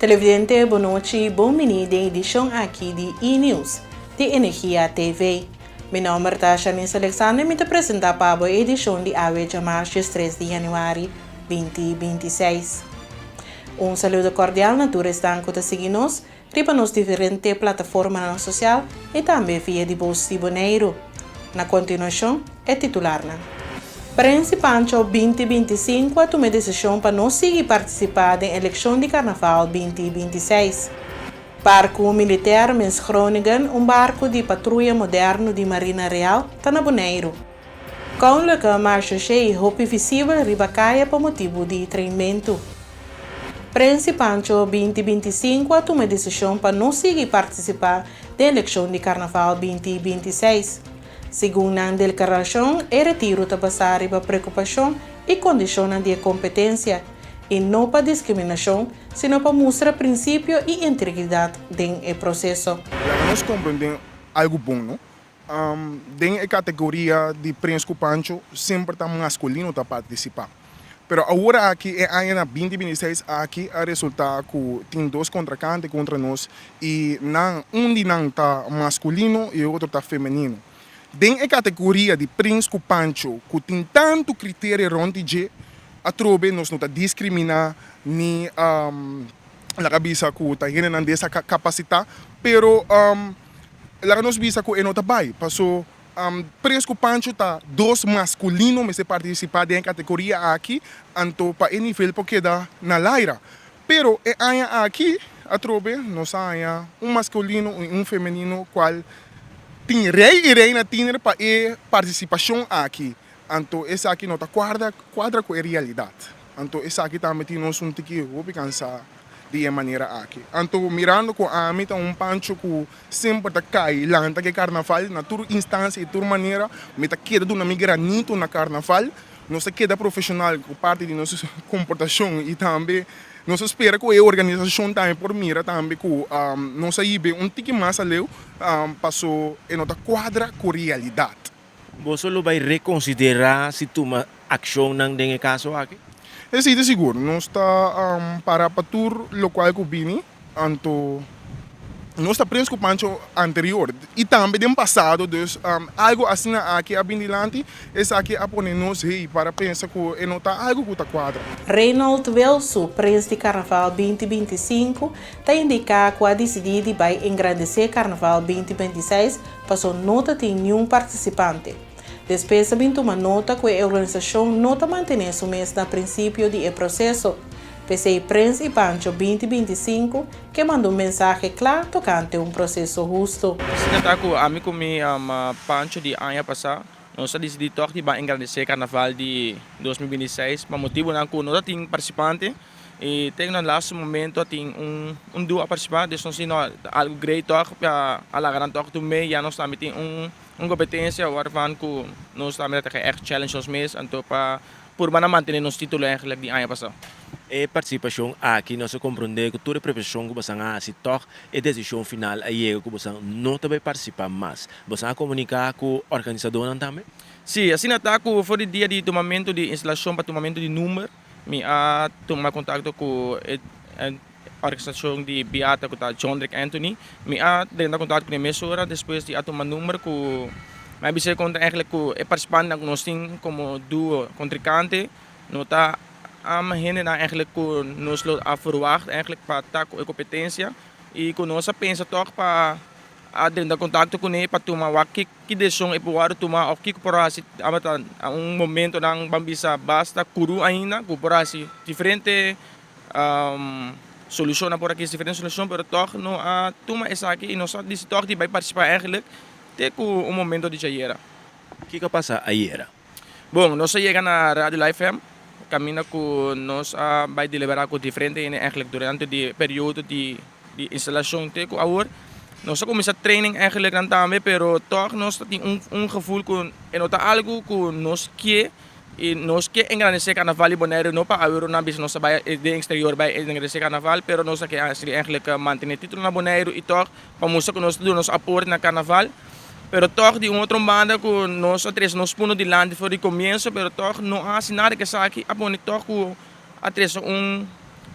Televidente, bon nochi, bon bini den edishon aki di E-News di Energia TV. Mi nòmber ta Shanice Alexander i mi ta presentá pa bo e edishon di awe djamars 13 di yanüari 2026. Un saludo kordial na tur esnan ku ta sigui nos riba nos diferente plataformanan sosial i tambe via di Bos di Boneiru. Na kontinuashon, e titularnan. Prens i Pancho 2025 a tuma e desishon pa no sigui partisipá den elekshon di Karnaval 2026. Barku militer Mens Groningen, un barku di patruya moderno di Marina Real, ta na Boneiru. Koninklijke Marechaussee hopi visibel riba kaya pa motibu di treinmentu. Prens i Pancho 2025 a tuma e desishon pa no sigui partisipá den elekshon di Karnaval 2026. Segun nan delkarashon, e retiru ta basá riba preokupashon i kondishonnan di e kompetensia, i no pa diskriminashon, sino pa mustra prinsipio i integridat den e proseso. Laga nos komprendé algu bon, no? Den e kategoria di Prens ku Pancho semper ta maskulino ta partisipá. Pero awor aki e aña na 2026 aki a resultá ku tin dos kontrakante kontra nos i nan un di nan ta maskulino i e otro ta femenino. Den e kategoria di Prens ku Pancho ku tin tantu kriteria rònt di dje atrobe nos no ta diskriminá ni laga bisa ku ta hendenan desakapasitá pero Laga nos bisa ku e no ta bai, paso Prens ku Pancho ta dos maskulino mester partisipá den e kategoria aki, anto pa e nivel por keda na laira. Pero e aña aki atrobe nos a haña un maskulino i un femenino kual tin rei i reina tiner pa e partisipashon aki, anto esaki no ta kuadra kuadra ku e realidat. Anto esaki tambe tin nos un tiki hopi kansá. Di e manera aki. Anto mirando ku ami ta un pancho ku semper ta kai lanta ke karnaval na tur instansia i tur manera, mi ta keda duna mi granito na karnaval. Nos ta keda profeshonal ku parti di nos komportashon i tambe nos ta spera ku e organisashon tambe por mira tambe ku nos a hiba un tiki mas aleu paso e no ta kuadra ku realidat. Boso lo bai rekonsiderá si tuma akshonnan den e kaso aki? Esei ta sigur. Nos ta para pa tur lokual ku bini. Anto nos ta prens ku Pancho anterior i tambe den pasado. Dus algu asina aki a bin dilanti. Esaki a pone nos hei para pensa ku e no ta algu ku ta kuadra. Reynold Wilsu, prens di Karnaval 2025, ta indiká ku a disidí di bai engrandesé Karnaval 2026 Paso no ta tin niun partisipante. Despues a bin tuma nota ku e organisashon no ta mantené su mes na prinsipio di e proseso. P'esei Prens i Pancho 2025 ke manda un mensahe kla tokante un proseso hustu. Asina ta ku ami ku mi Pancho di aña pasá nos a disidí tòg di ban engrandesé karnaval di 2026 pa motibunan ku no ta tin partisipante. I te na laatste momento a tin un un duo a partisipá, dus nos di no ta algu great tòg pa a laga nan tòg tur mee, ya nos tambe tin un un kompetensia waarvan ku nos tambe ta ègt challenge nos mes anto pa purba na mantené nos título eigenlijk di aña pasá. E partisipashon aki nos a komprondé ku tur e preparashon ku bosan a hasi tòg e desishon final a yega ku bosan no ta bai partisipá mas. Bosan a komuniká ku organisadónan tambe? Sí, asina ta ku for di dia di tumamentu di instalashon pa tumamentu di number, Mi a tuma kontakto ku e organisashon di Beata ku ta John Rick Anthony. Mi a drenta kontakto kuné mesora despues di a tuma number ku mi a bisa e konta eigenlijk ku e partisipantenan ku nos tin komo duo kontrinkante no ta hendenan eigenlijk ku nos lo a verwacht eigenlijk pa ta ku e kompetensia i ku nos a pensa tòg pa a drenta kontakto kuné pa tuma wak ki Ki desishon e por wòrdu tuma òf kiko por hasi tabata un momentonan ban bisa basta kuru ainda ku por hasi diferente solushonnan por a kis diferente solushon pero tòg no a tuma esaki i nos a disi tòg di bai partisipá èigelik te ku un momento di djayera. Kiko a pasa ayera? Bon, nos a yega na Radio Life FM kaminda ku nos a bai deliberá ku diferente hende èigelik durante di e periodo di di instalashon te ku awor. Nos a kuminsá training eigenlijk nan tambe pero tòg nos ta tin un un gevoel ku e no ta algu ku nos ke i nos ke engrandesé karnaval di Boneiru no pa awor nan bisa nos ta bai den eksterior bai engrandesé karnaval pero nos ta ke hasi eigenlijk mantené título na Boneiru i tòg pa mustra ku nos ta duna nos aporte na karnaval pero tòg di un otro banda ku nos a trese nos punto dilanti for di komienso pero tòg no a hasi nada ku esaki a pone tòg ku a trese un.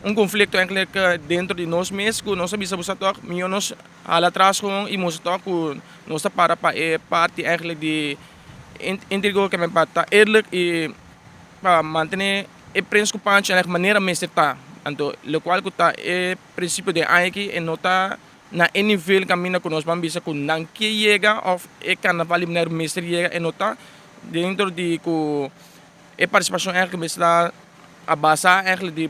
Un konflikto eigenlijk dentro di nos mes ku nos a bisa bo sa tòg mihó nos hala atras gewoon i mustra tòg ku nos ta para pa e parti eigenlijk di intrigo ke men pa ta eerlijk i pa mantené e Prins ku Pancho eigenlijk manera mester ta. Anto lokual ku ta e prinsipio den aña aki e no ta na e nivel kaminda ku nos ban bisa ku nan ke yega òf e karnaval di Boneiru mester yega e no ta dentro di ku E partisipashon eigenlijk mester ta a basa eigenlijk di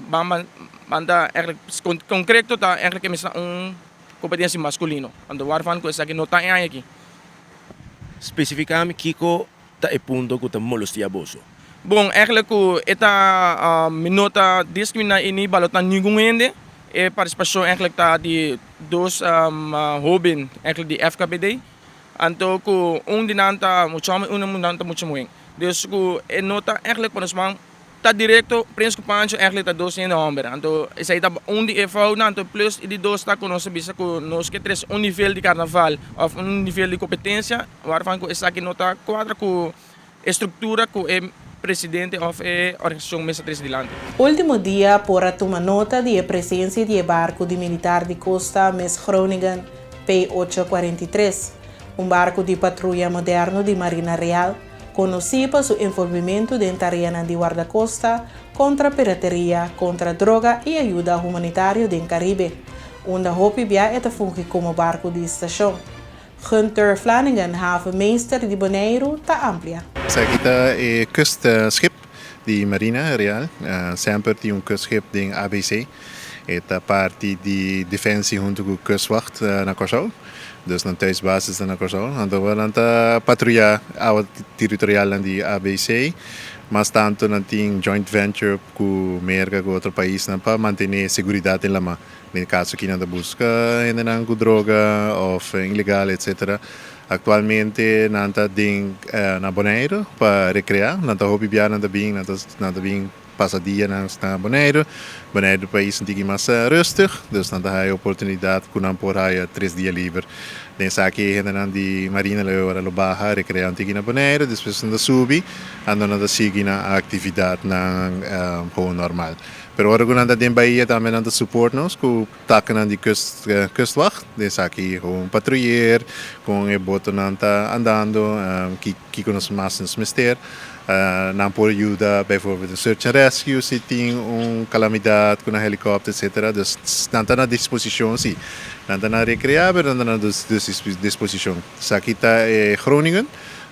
banda eigenlijk konkreto ta eigenlijk e mester ta un kompetensia maskulino. Anto warfan ku esaki no ta e aña aki. Spesifikami kiko ta e punto ku ta molestia boso. Bon, eigenlijk ku e ta mi no ta diskriminá i ni balotá ningun hende. E partisipashon eigenlijk ta di dos hoben eigenlijk di FKPD. Anto ku un di nan ta mucha hòmber i un di nan ta mucha muhé. Dus ku e no ta ègtlik pa nos man ta direkto Prins ku Pancho ègtlik ta dos hende hòmber. Anto esei ta un di e foutnan. Anto plus e di dos ta ku nos a bisa ku nos ke trese un nivel di karnaval òf un nivel di kompetensia waarvan ku esaki no ta kuadra ku e struktura ku e presidente òf e organisashon mes a trese dilanti. Ultimo dia por a tuma nota di e presensia di e barku di militar di kosta Miss Groningen P ocho 43, un barku di patruya moderno di Marina Real, konosí pa su envolvimentu den tareanan di wardakosta kontra pirateria, kontra droga i ayuda humanitario den Karibe, unda hopi bia e ta fungi komo barku di stashon. Gunther Flanagan, havenmeester di Boneiru, ta amplia. Esaki ta e kustschip di Marina Real. Semper tin un kustschip den ABC. E ta parti di Defensie huntu ku Kustwacht na Kòrsou. Dus nan thuisbasis ta na Kòrsou. Anto nan ta patruyá awa teritorialnan di ABC. Mas tantu nan tin joint venture ku Merka ku otro paisnan pa mantené seguridat den lamá. Den kaso ki nan ta buska hendenan ku droga òf ilegal etsetera. Aktualmente nan ta den na Boneiru pa rekreá. Nan ta hopi bia nan ta bin nan ta nan ta bin pasa dianan na Boneiru. Boneiru pais un tiki mas rustig, dus nan ta haya oportunidat ku nan por haya tres dia liber. Den esaki e hendenan di Marina lo e ora lo baha rekreá un tiki na Boneiru, despues nan ta subi anto nan ta sigui nan aktividatnan gewoon normal. Pero ora ku nan ta den bahia tambe nan ta support nos ku takenan di kust kustwacht. Den esaki gewoon patruyeer kon e botonan ta andando, ki kiko nos mas nos mester. Nan por yuda bijvoorbeeld den search and rescue si tin un kalamidat ku nan helikòpter etcetera. Dus nan ta na disposishon si. Nan ta na rekreá pero nan ta na disposishon. Esaki ta e Groningen.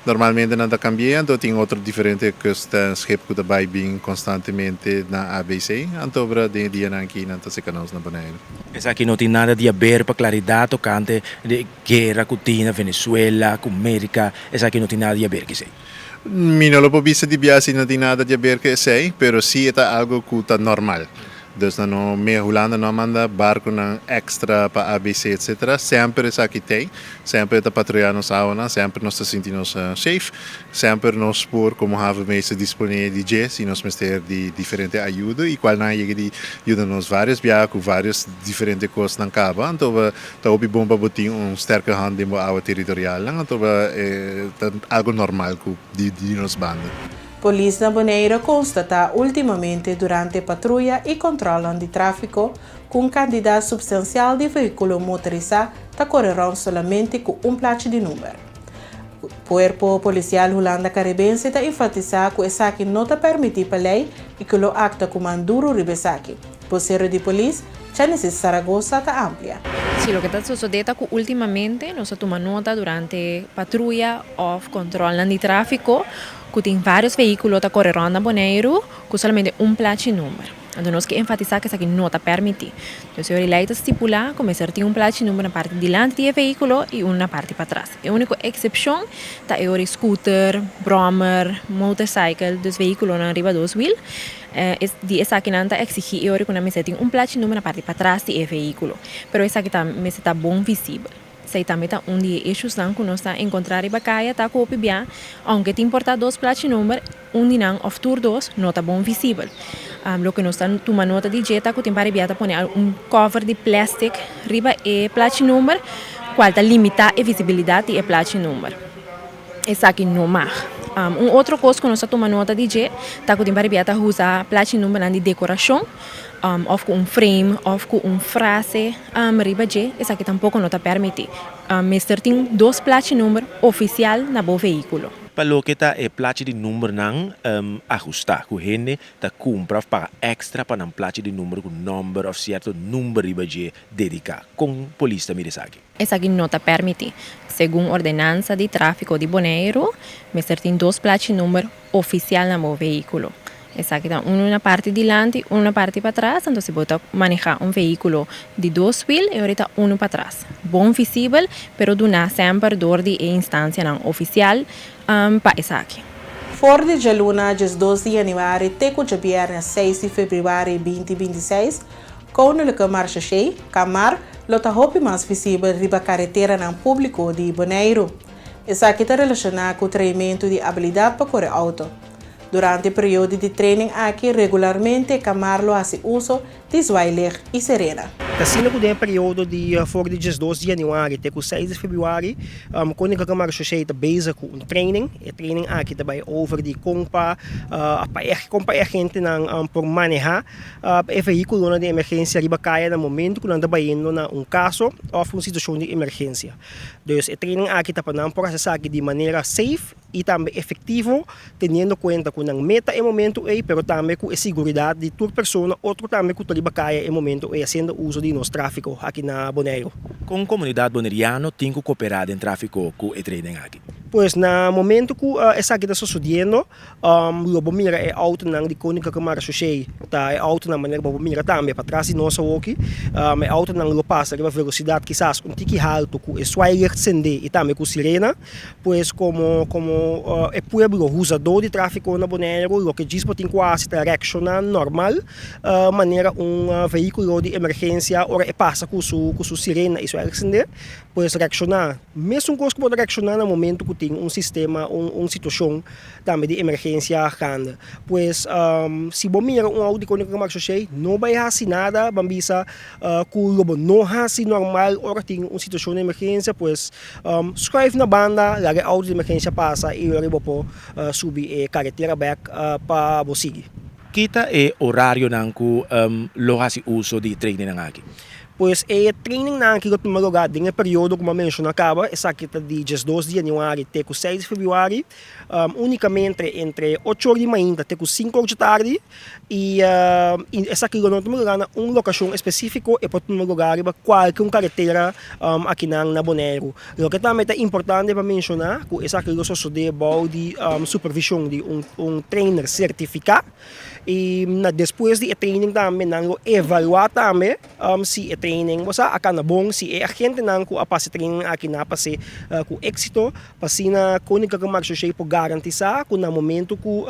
Normalmente nan ta cambi'é, anto tin otro diferente kustschip ku ta bai bin konstantemente na ABC. Anto bra den e dianan aki nan ta seka nos na Boneiru. Esaki no tin nada di haber pa klaridat tokante di guera ku tin na Venezuela ku Merika, esaki no tin nada di haber ku esei. Mi no lo por bisa di bia si no tin nada di haber ku esei, pero si e ta algu ku ta normal. Dus nan no mea Hulanda no a manda barconan extra pa ABC etc. Semper esaki tey, semper e ta patruya nos awanan, semper nos ta sinti nos safe, semper nos por como havenmeester dispone di dje si nos mester di diferente ayudo y cual nan a yega di yuda nos varios biaha cu varios diferente cosnan caba. Anto ta hopi bon pa bo tin un sterke hand den bo awa territorialnan, anto ta algo normal cu di nos banda. Polis na Bonaire a konstatá últimamente durante patruya i kòntròlnan di tráfiko ku un kantidat supstansial di vehíkulo motorisá ta kore rònt solamente ku un plachi di number. Kuerpo Polisial Hulanda Karibense ta enfatisá ku esaki no ta pèrmití pa lei i ku lo aktua ku man duru riba esaki. Bosero di polis, Genesis Zaragoza ta amplia. Si loke ta sosodé ta ku últimamente nos a tuma nota durante patruya òf kòntròlnan di tráfiko ku tin vários vehíkulo ta kore rònt na Boneiru ku solamente un plachi number. Anto nos ke enfatisá ku esaki no ta pèrmití. Dus e lei ta stipulá ku mester tin un plachi number na parti dilanti di e vehíkulo i un na parti patras. E úniko eksepshon ta e ora di scooter, bròmer, motorcycle, dus vehíkulonan riba dos wil. Di esakinan ta eksigí e ora ku nan mester tin un plachi number na parti patras di e vehíkulo. Pero esaki ta mester ta bon visibel. Esei tambe ta un di e issuesnan ku nos ta enkontrá riba kaya ta ku hopi bia, ounke tin por ta dos plachi number, un di nan òf tur dos no ta bon visibel. Loke nos ta tuma nota di dje ta ku tin par di bia ta pone un cover di plastic riba e plachi number kual ta limitá e visibilidat di e plachi number. Esaki no mag. Un otro kos ku nos a tuma nota di dje ta ku tin paribia ta usa plachi numbernan di dekorashon òf ku un frame òf ku un frase riba dje, esaki tampoko no ta pèrmití. Mester tin dos plachi number ofisial na bo vehíkulo. Pa loke ta e plachi di numbernan ahustá ku hende ta kumpra òf paga èkstra pa nan plachi di number ku nòmber òf sierto number riba dje dediká. Kon polis ta mira esaki? Esaki no ta pèrmití. Segun ordenansa di tráfiko di Boneiru, mester tin dos plachi number ofisial na bo vehíkulo. Esaki ta unu na parti dilanti, unu na parti patras, anto si bo ta manehá un vehíkulo di dos wil, e ora ta unu patras. Bon visibel, pero duná semper dor di e instansianan ofisial pa esaki. For di djaluna 12 di yanüari te ku djabièrnè 6 di febrüari 2026, Koninklijke Marechaussee, KMar, lo ta hopi mas visibel riba kareteranan públiko di Boneiru. Esaki ta relashoná ku traimentu di abilidat pa kore outo. Durante e periodo di training aki regularmente KMar lo hasi uso di zwaailicht i serena. T'asina ku den e periodo di for di 12 di yanüari te ku 6 di febrüari, Koninklijke Marechaussee ta bezig ku un training. E training aki ta bai over di kon pa kon pa e agentenan por manehá e vehíkulonan di emergensia riba kaya na momentu ku nan ta bayendo na un kaso òf un situashon di emergensia. Dus e training aki ta pa nan por hasi esaki di manera safe i tambe efektivo teniendo kuenta ku nan meta e momentu ei pero tambe ku e siguridat di tur persona otro tambe ku ta riba kaya e momentu ei hasiendo uso di nos tráfiko aki na Boneiru. Kon komunidat boneriano tin ku koperá den tráfiko ku e training aki? Pues na momentu ku esaki ta sosodiendo Lo bo mira e autonan di Koninklijke Marechaussee, ta e autonan manera bo por mira tambe patras di nos awoki. E autonan lo pasa riba velosidat kisas un tiki haltu ku e zwaailicht sende i tambe ku sirena. Pues komo komo e pueblo husadó di tráfiko na Boneiru loke djis bo tin ku hasi ta reakshoná normal manera un vehíkulo di emergensia ora e pasa ku su ku su sirena i zwaailicht sende. Pues reakshoná mesun kos ku bo ta reakshoná na momentu ku tin un sistema un un situashon tambe di emergensia grandi. Pues si bo mira un auto di Koninklijke Marechaussee no bai hasi nada, ban bisa ku lo bo no hasi normal ora tin un situashon di emergensia, pues schuif na banda laga e auto di emergensia pasa i ora bo por subi e karetera bek pa bo sigui. Ki ta e orarionan ku lo hasi uso di trainingnan aki? Pues e trainingnan aki lo tuma lugar den e periodo ku mi a menshona kaba, esaki ta di 12 di yanüari te ku 6 di febrüari. Unicamente entre ocho or di mainta te cu cinco or dje tardi y esaki lo no tuma lugar na un locacion especifico, e por tuma lugar riba cualke un caretera akinan na Boneiru. Loke tambe ta importante pa menciona cu esaki lo sosode bao di supervision di un trainer certifica y na despues di e training tambe nan lo evalua tambe si e training bo sa a cana bon, si e agentenan cu a pasa e training aki nan a pase cu exito. Pa asina Koninklijke Marechaussee por garantisá ku na momentu ku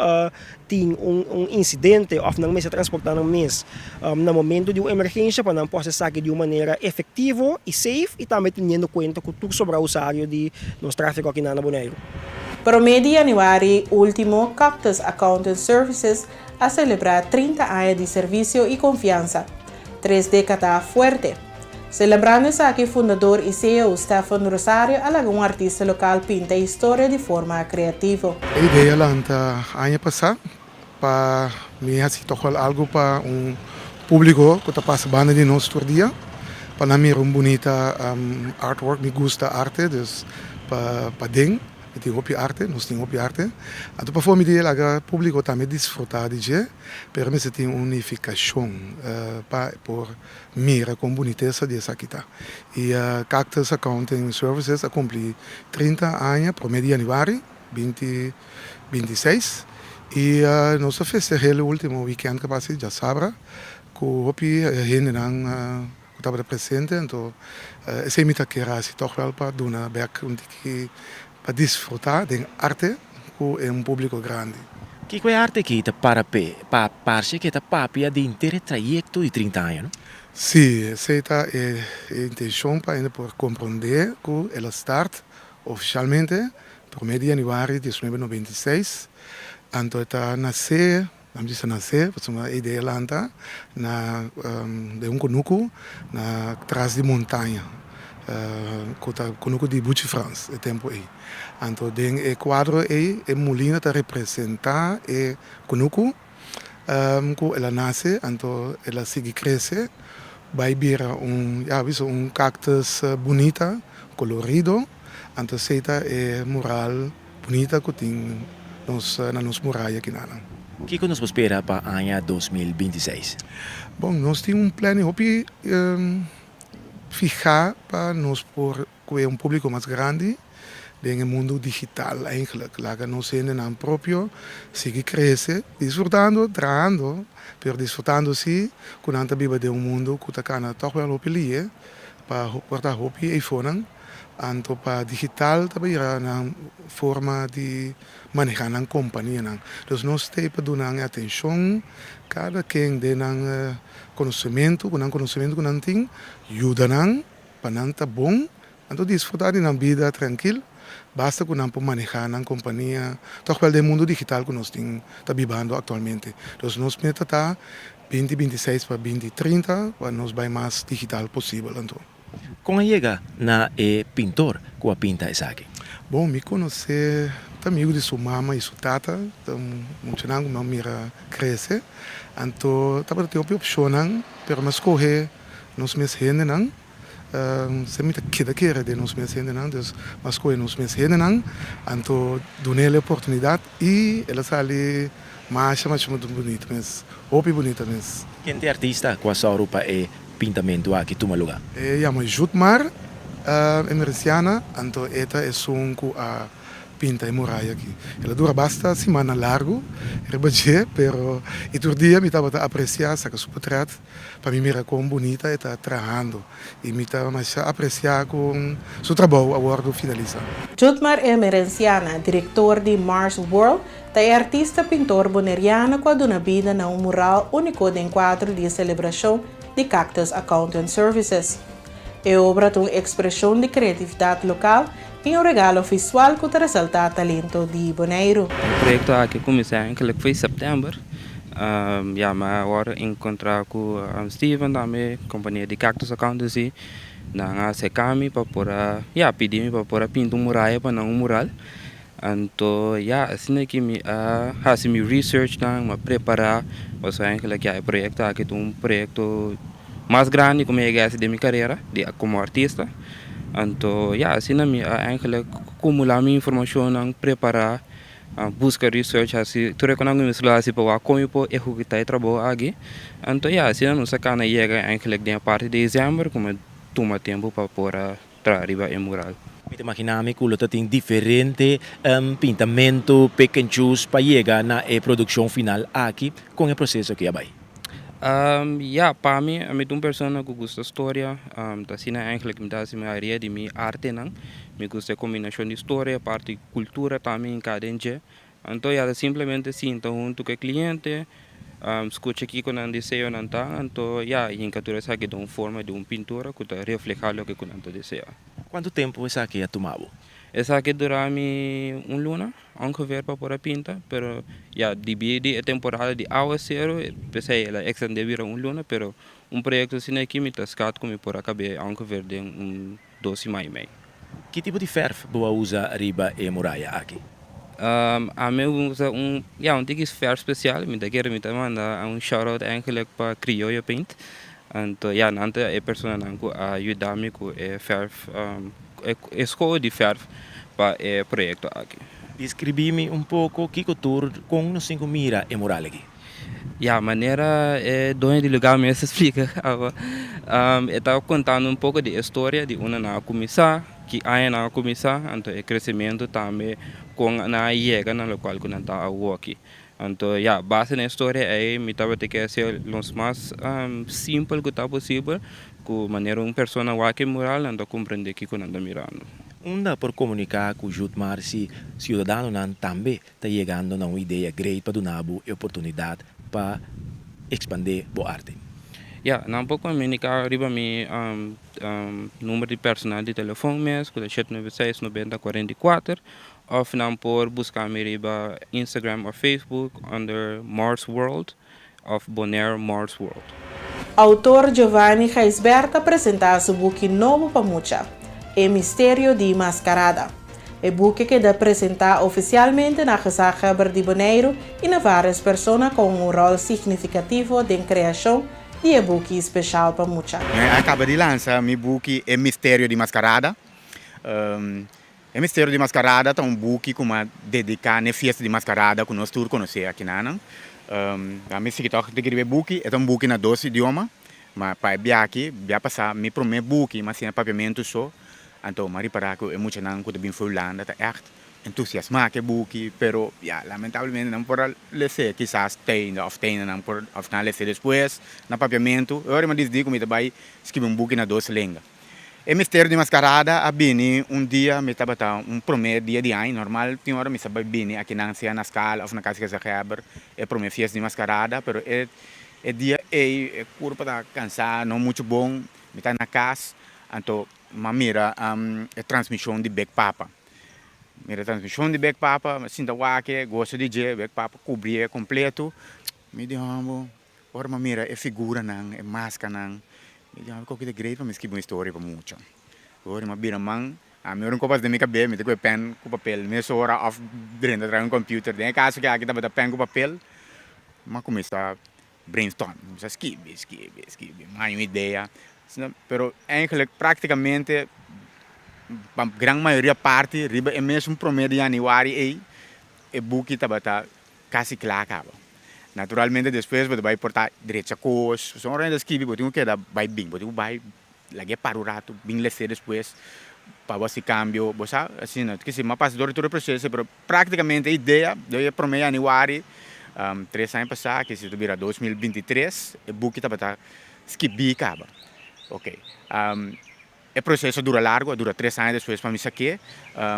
tin un insidente òf nan mester transportá nan mes na momentu di un emergensha pa nan por hasi esaki di un manera efektivo i safe i tambe teniendo kuenta ku tur sobrá usario di nos tráfiko aki na Boneiru. Promé di yanüari último Cactus Accounting Services a selebrá 30 aña di servisio i konfiansa. Tres dékada fuerte. Celebrando esaki fundador y ceo Stephen Rosario a laga un artista local pinta e historia di forma creativo. E idea lanta aña pasá pa mi hasi tòg wèl algu pa un públiko ku ta pasa banda di nos tur dia pa nan mira un bunita artwork. Mi gusta arte dus pa paden mi tin hopi arte, nos tin hopi arte. Anto pafó mi di laga públiko tambe disfrutá di dje pero mester tin un nifikashon pa e por Mira kon bunitesa di esaki ta. I Cactus Accounting Services a kumpli 30 aña promé di yanüari 2026 i nos a festeh'é último wikènt ku a pasa djasabra ku hopi hendenan ku tabata presente. Anto esei mi ta kier hasi tòg wèl pa duna bèk un tiki pa disfrutá den arte ku e un públiko grandi. Kiko e arte aki ta para p'e? Pa parse ke ta papia di henter e trayekto di 30 aña, no? Sí, esei ta e intenshon pa hende por komprondé ku el a start ofishalmente promé di yanüari 1996, anto e ta nasé, nan bisa nasé, pasobra e idea lanta na den un kunuku na tras di montaña. Ku ta kunuku di Buchi Frans e tempu ei. Anto den e kuadro ei e mulina ta representá e kunuku ku el a nase anto el a sigui krese bai bira un ya bisa un kaktus bunita kolorido anto esei ta e mural bunita ku tin nos na nos muraya kinanan. Kiko nos por spera pa aña 2026? Bon nos tin un planning hopi Fihá pa nos por kue un públiko mas grandi den e mundu digital eigenlijk. Laga nos hendenan propio sigui krese, disfrutando, trahando, pero disfrutando sí ku nan ta biba den un mundu ku ta kana tòg wèl hopi lihe pa por ta hopi eifonan. Anto pa digital ta bira nan forma di manehá nan kompanianan. Dus nos t'ei pa duna nan e atenshon, kada ken den nan Konosementu ku nan konosementu ku nan tin yuda nan pa nan ta bon, nan ta disfrutá di nan bida trankil, basta ku nan por manehá nan kompania tòg wèl den mundu digital ku nos tin ta bibando aktualmente. Dus nos meta ta 2026 pa 2030 pa nos bai mas digital posibel anto. Kon a yega na e pintor ku a pinta esaki? Bon, mi konosé ta amigu di su mama i su tata, ta muchanan ku mi a mira krese. Anto tabata tin hopi opshonnan, pero mi a skohe nos mes hendenan. Semper mi ta keda kere den nos mes hendenan, dus mi a skohe nos mes hendenan. Anto dun'el e oportunidat i el a sali masha masha bunita mes, hopi bunita mes. Ken ta e artista ku a sòru pa e pintamentu aki tuma lugá? E yama Jutmar Emerenciana, anto e ta esun ku a pinta e muraya aki. El a dura basta simannan largu riba dje, pero i tur dia mi tabata apresiá saka su potret pa mi mira kon bunita e ta trahando i mi ta masha apresiá kon su trabou a wòrdu finalisá. Jutmar Emerenciana, direktor di Mars World, Ta e artista pintor boneriano ku a duna bida na un mural úniko den kuadro di e selebrashon di Cactus Accountant Services. E obra ta un ekspreshon di kreatividat lokal i un regalo visual ku ta resaltá talento di Boneiru. E proyekto aki a kuminsá enkele for sèptèmber. Ya mi a wòrdu enkontrá ku Steven tambe, kompania di Cactus Accountancy. Nan a aserká mi pa por a, ya, pidi mi pa por a pinta un muraya pa nan, un mural. Anto ya, asina ki mi a hasi mi researchnan, mi a prepará, pasobra eigenlijk ya e proyekto aki ta un proyekto mas grandi ku mi a yega hasi den mi karera di komo artista. Anto ya, asina mi a eigenlijk kumulá mi informashonnan, prepará, buska research, hasi tur e konan ku mi mester lo hasi pa wak kon mi por ehekutá e trabou aki. Anto ya, asina nos a kana yega eigenlijk den e parti di desèmber ku mi a tuma tempu pa por a Tra riba e mural. Mi ta imaginá mi ku lo ta tin diferente pintamentu, pick and choose, pa yega na e produkshon final aki. Kon e proseso aki a bai? Ya, pa mi, ami ta un persona ku gusta storia. Ta asina eigenlijk mi ta hasi mi area di mi artenan. Mi gusta e kombinashon di storia, parti kultura tambe hinká den dje. Anto ya ta simplemente sinta huntu ku e kliente, skucha kiko nan deseonan ta, anto ya hinka tur esaki den un forma di un pintura ku ta reflehá loke ku nan ta deseá. Kuantu tempu esaki a tuma bo? Esaki a dura mi un luna ongeveer pa por a pinta, pero ya dibí di e temporada di awaseru p'esei el a ekstendé bira un luna, pero un proyekto asina aki mi ta skat ku mi por a kab'é ongeveer den un dos siman i mei. Ki tipo di fèrf bo a usa riba e muraya aki? Ami a usa un, ya, un tiki fèrf spesial. Mi ta kere mi ta manda un shout out eigenlijk pa Criollo Paint. Anto ya, nan ta e personanan ku a yuda mi ku e fèrf, e skol di fèrf pa e proyekto aki. Deskribí mi un poko kiko tur, kon nos tin ku mira e mural aki? Ya, manera e doño di lugar mes a splika awa, e ta kontando un poko di e storia di unda nan a kuminsá, ki aña nan a kuminsá, anto e kresementu tambe kon nan a yega na lokual ku nan ta awoki. Anto ya, base na e storia ei mi tabata ke hasié los mas simpel ku ta posibel, ku manera un persona wak e mural nan ta komprendé kiko nan ta mirando. Unda por komuniká ku Jutmar si siudadanonan tambe ta yegando na un idea great pa duna bo e oportunidat pa ekspandé bo arte. Ya, nan por komuniká riba mi number di personal di telefon mes ku ta shete nuebe seis nobenta kuarenta i kuater òf nan por buska mi riba Instagram òf Facebook under Mars World òf Bonaire Mars World. Outor Giovanni Gijsbert a presentá su buki nobo pa mucha, E Misterio di Maskarada. E buki keda presentá ofisialmente na Gezaghebber di Boneiru i na vários persona ku un ròl signifikativo den kreashon di e buki speshal pa mucha. Mi a kaba di lansa mi buki E Misterio di Maskarada. E Misterio di Maskarada ta un buki ku mi a dediká na e fiesta di maskarada ku nos tur konosé akinanan. Mi sigui tòg ta skirbi e buki. E ta un buki na dos idioma. Ma pa e bia aki, bia pasá mi promé buki mi a siña papiamentu so. Anto mi a ripará ku e muchanan ku ta bin for Hulanda ta ègt entusiasmá ku e buki, pero ya, lamentablemente nan por a les'é kisas teinda òf teinda nan por òf nan a les'é despues na papiamentu. E ora mi a disidí ku mi ta bai skibi un buki na dos lenga. E misterio di mascarada a bini un dia mi tabata un prome dia di aña, normal tin ora mi sa bai bini akinan sea na Scala of na Casa Gezaghebber e prome fiesta di mascarada, pero e e dia ey e curpa ta cansa no mucho bon, mi ta na cas anto mi a mira e transmision di Big Papa, mira e transmision di Big Papa mi a sinta wak e gosa di dje, Big Papa cubrie completo, mi di hombo. Ora mi a mira e figuranan, e maskanan, mi di, Koki ta great pa mi skibi un historia pa mucha. Ora mi a bira man, ami ora un kopas den mi kabes, mi ta kohe pen ku papel mesora òf drenta tras un computer. Den e kaso ke aki tabata pen ku papel, mi a kuminsá brainstorm, mi a kuminsá skibi, skibi, skibi, mi a haña un idea. Pero eigenlijk praktikamente pa gran mayoria parti riba e mesun promé di yanüari ei e buki tabata Kasi kla kaba. Naturalmente despues bo ta bai por ta drecha kos, pasobra ora bo ta skibi bo tin ku keda bai bin, bo tin ku bai lag'é para un ratu bin les'é despues pa bo hasi kambio, bo sa asina. Kisi mi a pasa dor di tur e proseso pero praktikamente e idea den e prome yanüari tres aña pasá kisi ta bira 2023 e buki tabata skibí kaba. Oke. E proseso a dura largu, a dura tres aña despues pa mi sak'é.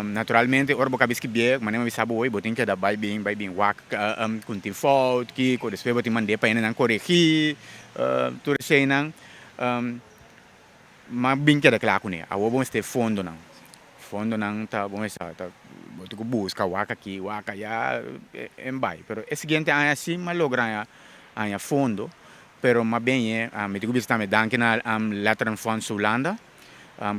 Naturalmente ora bo kabi skibié, manera mi bisa bo hoy, bo tin keda bai bin, bai bin wak ku tin fout, kiko, despues bo tin mand'é pa hendenan koregí, tur eseinan. Ma bin keda kla kuné. Awor bo mester fondonan. Fondonan ta, bo mester ta, bo tin ku buska wak aki, wak aya, en bai. Pero e siguiente aña si mi a logra haña fondo. Pero mas bien e, mi tin ku bisa tambe danki na Letterenfonds Hulanda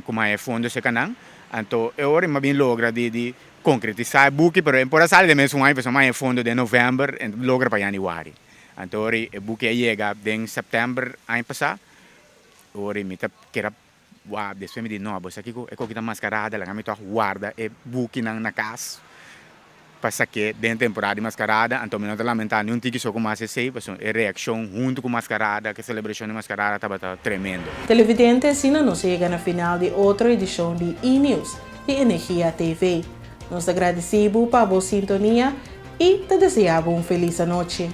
ku maya e fondo serka nan. Anto e ora mi a bin logra di di konkretisá e buki, pero e por a sali den mes un aña pasobra mi a haña e fondo den novèmber en logra pa yanüari. Anto ora e buki a yega den sèptèmber aña pasá, ora mi ta keda Wak, despues mi di, No, bo sa kiko? E koki ta maskarada, laga mi tòg warda e bukinan na kas pa sak'é den temporada di maskarada. Anto mi no ta lamentá niun tiki so ku mas esei, pasobra e reakshon huntu ku maskarada, ku e selebrashon di maskarada tabata tremendo. Televidente, asina nos a yega na final di otro edishon di E-News di Energia TV. Nos ta gradisí bo pa bo sintonia i ta deseá bo un felis anochi.